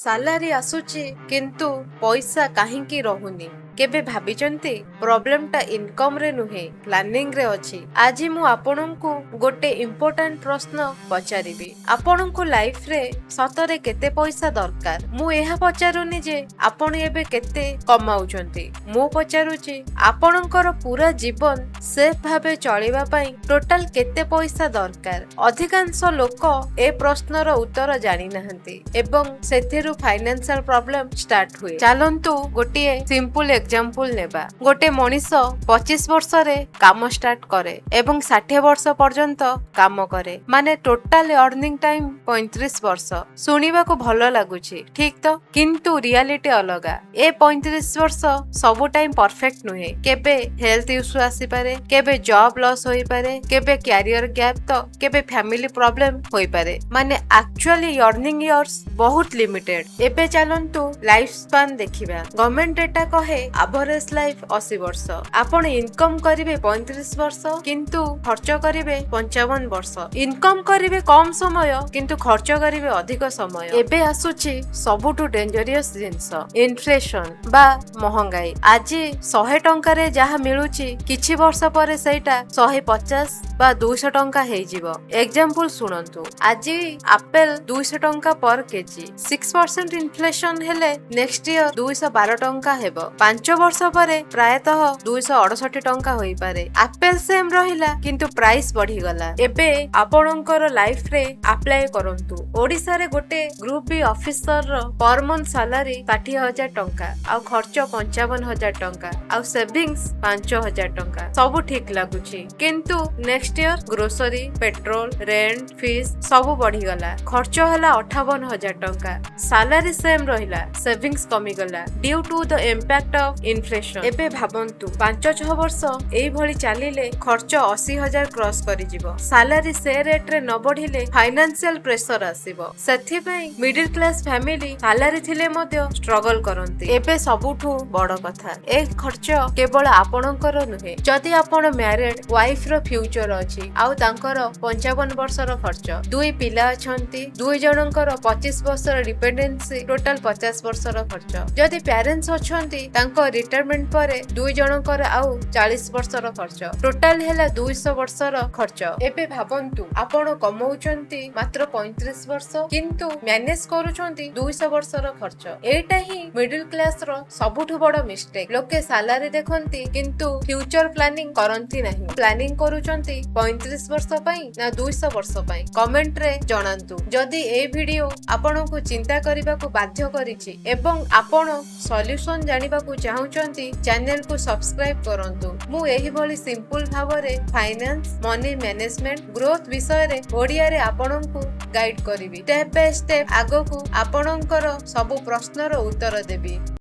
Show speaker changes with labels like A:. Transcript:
A: Salary ଆସୁଛି, କିନ୍ତୁ ପଇସା କାହିଁକି ରହୁନି? କେବେ ଭାବିଛନ୍ତି? ପ୍ରୋବ୍ଲେମଟା ଇନକମରେ ନୁହେଁ, ପ୍ଲାନିଂରେ ଅଛି। ଆଜି ମୁଁ ଆପଣଙ୍କୁ ଗୋଟେ ଇମ୍ପୋର୍ଟାଣ୍ଟ ପ୍ରଶ୍ନ ପଚାରିବି। ଆପଣଙ୍କୁ ଲାଇଫରେ ସତରେ କେତେ ପଇସା ଦରକାର? ମୁଁ ଏହା ପଚାରୁନି ଯେ ଆପଣ ଏବେ କେତେ କମାଉଛନ୍ତି। ମୁଁ ପଚାରୁଛି, ଆପଣଙ୍କର ପୁରା ଜୀବନ ସେଫ୍ ଭାବେ ଚଳିବା ପାଇଁ ଟୋଟାଲ କେତେ ପଇସା ଦରକାର? ଅଧିକାଂଶ ଲୋକ ଏ ପ୍ରଶ୍ନର ଉତ୍ତର ଜାଣିନାହାନ୍ତି ଏବଂ ସେଥିରୁ ଫାଇନାନ୍ସିଆଲ ପ୍ରୋବ୍ଲେମ ଷ୍ଟାର୍ଟ ହୁଏ। ଚାଲନ୍ତୁ, ଗୋଟିଏ ସିମ୍ପଲ ଏକ୍ଜାମ୍ପଲ ନେବା। ଗୋଟେ ମଣିଷ 25 ବର୍ଷରେ କାମ ଷ୍ଟାର୍ଟ କରେ ଏବଂ 60 ବର୍ଷ ପର୍ଯ୍ୟନ୍ତ କାମ କରେ, ମାନେ ଟୋଟାଲ ଅର୍ଣ୍ଣିଂ ଟାଇମ 35 ବର୍ଷ। ଶୁଣିବାକୁ ଭଲ ଲାଗୁଛି, ଠିକ ତ? କିନ୍ତୁ ରିଆଲିଟି ଅଲଗା। ଏ 35 ବର୍ଷ ସବୁ ଟାଇମ ପରଫେକ୍ଟ ନୁହେଁ। କେବେ ହେଲ୍ଥ ଇସ୍ୟୁ ଆସିପାରେ, କେବେ ଜବ୍ ଲସ୍ ହୋଇପାରେ, କେବେ କ୍ୟାରିୟର ଗ୍ୟାପ୍ ତ କେବେ ଫ୍ୟାମିଲି ପ୍ରୋବ୍ଲେମ ହୋଇପାରେ। ମାନେ ଆକ୍ଚୁଆଲି ଅର୍ଣ୍ଣିଂ ଇୟର୍ସ ବହୁତ ଲିମିଟେଡ। ଏବେ ଚାଲନ୍ତୁ ଲାଇଫ ସ୍ପାନ୍ ଦେଖିବା। ଗଭର୍ଣ୍ଣମେଣ୍ଟ ଡେଟା କହେ ଆଭରେଜ ଲାଇଫ 80 ବର୍ଷ। ଆପଣ ଇନକମ କରିବେ 35 ବର୍ଷ, କିନ୍ତୁ ଖର୍ଚ୍ଚ କରିବେ 55 ବର୍ଷ। ଇନକମ କରିବେ କମ ସମୟ, କିନ୍ତୁ ଖର୍ଚ୍ଚ କରିବେ ଅଧିକ ସମୟ। ଏବେ ଆସୁଛି ସବୁଠୁ ଡେଞ୍ଜରିୟସ ଜିନିଷ, ଇନଫ୍ଲେସନ ବା ମହଙ୍ଗାଇ। ଆଜି 100 ଟଙ୍କାରେ ଯାହା ମିଳୁଛି, କିଛି ବର୍ଷ ପରେ ସେଇଟା 150 ବା 200 ଟଙ୍କା ହେଇଯିବ। ଏକ୍ଜାମ୍ପଲ ଶୁଣନ୍ତୁ। ଆଜି ଆପେଲ 200 ଟଙ୍କା ପର କେଜି। 6% ଇନଫ୍ଲେସନ ହେଲେ ନେକ୍ସଟ ଇୟର 212 ଟଙ୍କା ହେବ। 5 ବର୍ଷ ପରେ ପ୍ରାୟତଃ 268 ଟଙ୍କା ହୋଇପାରେ। ଆପେଲ ସେମ୍ ରହିଲା, କିନ୍ତୁ ପ୍ରାଇସ୍ ବଢିଗଲା। ଏବେ ଆପଣଙ୍କର ଲାଇଫରେ ଆପ୍ଲାଏ କରନ୍ତୁ। ଓଡିଶାରେ ଗୋଟେ ଗ୍ରୁପ ବି ଅଫିସରର ପର ମନ୍ଥ ସାଲାରୀ 60,000 ଟଙ୍କା, ଆଉ ଖର୍ଚ୍ଚ 55,000 ଟଙ୍କା, ଆଉ ସେଭିଙ୍ଗସ 5,000 ଟଙ୍କା। ସବୁ ଠିକ ଲାଗୁଛି, କିନ୍ତୁ next year grocery, petrol, rent, fees ସବୁ ବଢିଗଲା। ଖର୍ଚ୍ଚ ହେଲା 58,000 ଟଙ୍କା। ସାଲାରୀ ସେମ୍ ରହିଲା, ସେଭିଙ୍ଗସ କମିଗଲା due to the impact of inflation। ଏବେ ଭାବନ୍ତୁ, 5-6 ବର୍ଷ ଏଇଭଳି ଚାଲିଲେ ଖର୍ଚ୍ଚ 80,000 କ୍ରସ୍ କରିଯିବ। ସାଲାରୀ ସେ ରେଟରେ ନ ବଢିଲେ ଫାଇନାନ୍ସିଆଲ ପ୍ରେସର ଆସିବ। ସେଥିପାଇଁ ମିଡିଲ କ୍ଲାସ ଫ୍ୟାମିଲି ସାଲାରୀ ଥିଲେ ମଧ୍ୟ ଷ୍ଟ୍ରଗଲ କରନ୍ତି। ଏବେ ସବୁଠୁ ବଡ କଥା, ଏ ଖର୍ଚ୍ଚ କେବଳ ଆପଣଙ୍କର ନୁହେଁ। ଯଦି ଆପଣ ମ୍ୟାରେଡ, ୱାଇଫ ର ଫ୍ୟୁଚର ଅଛି, ଆଉ ତାଙ୍କର 55 ବର୍ଷର ଖର୍ଚ୍ଚ। ଦୁଇ ପିଲା ଅଛନ୍ତି, ଦୁଇ ଜଣଙ୍କର 25 ବର୍ଷର ଡିପେଣ୍ଡେନ୍ସି, ଟୋଟାଲ 50 ବର୍ଷର ଖର୍ଚ୍ଚ। ଯଦି ପ୍ୟାରେଣ୍ଟସ ଅଛନ୍ତି, ତାଙ୍କ ରିଟାୟାରମେଣ୍ଟ ପରେ ଦୁଇ ଜଣଙ୍କର ଆଉ 40 ବର୍ଷର ଖର୍ଚ୍ଚ। ଟୋଟାଲ ହେଲା 200 ବର୍ଷର ଖର୍ଚ୍ଚ। ଏବେ ଭାବନ୍ତୁ, ଆପଣ କମଉଛନ୍ତି ମାତ୍ର 35 ବର୍ଷ, କିନ୍ତୁ ମ୍ୟାନେଜ କରୁଛନ୍ତି 200 ବର୍ଷର ଖର୍ଚ୍ଚ। ଏଇଟା ହିଁ ମିଡିଲ କ୍ଲାସ ର ସବୁଠୁ ବଡ ମିଷ୍ଟେକ୍। ଲୋକେ ସାଲାରୀ ଦେଖନ୍ତି, କିନ୍ତୁ ଫ୍ୟୁଚର ପ୍ଲାନିଂ କରନ୍ତି ନାହିଁ। ପ୍ଲାନିଂ କରୁଛନ୍ତି 35 ବର୍ଷ ପାଇଁ ନା 200 ବର୍ଷ ପାଇଁ? କମେଣ୍ଟରେ ଜଣାନ୍ତୁ। ଯଦି ଏଇ ଭିଡିଓ ଆପଣଙ୍କୁ ଚିନ୍ତା କରିବାକୁ ବାଧ୍ୟ କରିଛି ଏବଂ ଆପଣ ସଲ୍ୟୁସନ ଜାଣିବାକୁ ଚାହୁଁଛନ୍ତି, ଚ୍ୟାନେଲକୁ ସବସ୍କ୍ରାଇବ କରନ୍ତୁ। ମୁଁ ଏହିଭଳି ସିମ୍ପଲ ଭାବରେ ଫାଇନାନ୍ସ, ମନି ମ୍ୟାନେଜମେଣ୍ଟ, ଗ୍ରୋଥ ବିଷୟରେ ଓଡ଼ିଆରେ ଆପଣଙ୍କୁ ଗାଇଡ କରିବି। ଷ୍ଟେପ ବାଇ ଷ୍ଟେପ ଆଗକୁ ଆପଣଙ୍କର ସବୁ ପ୍ରଶ୍ନର ଉତ୍ତର ଦେବି।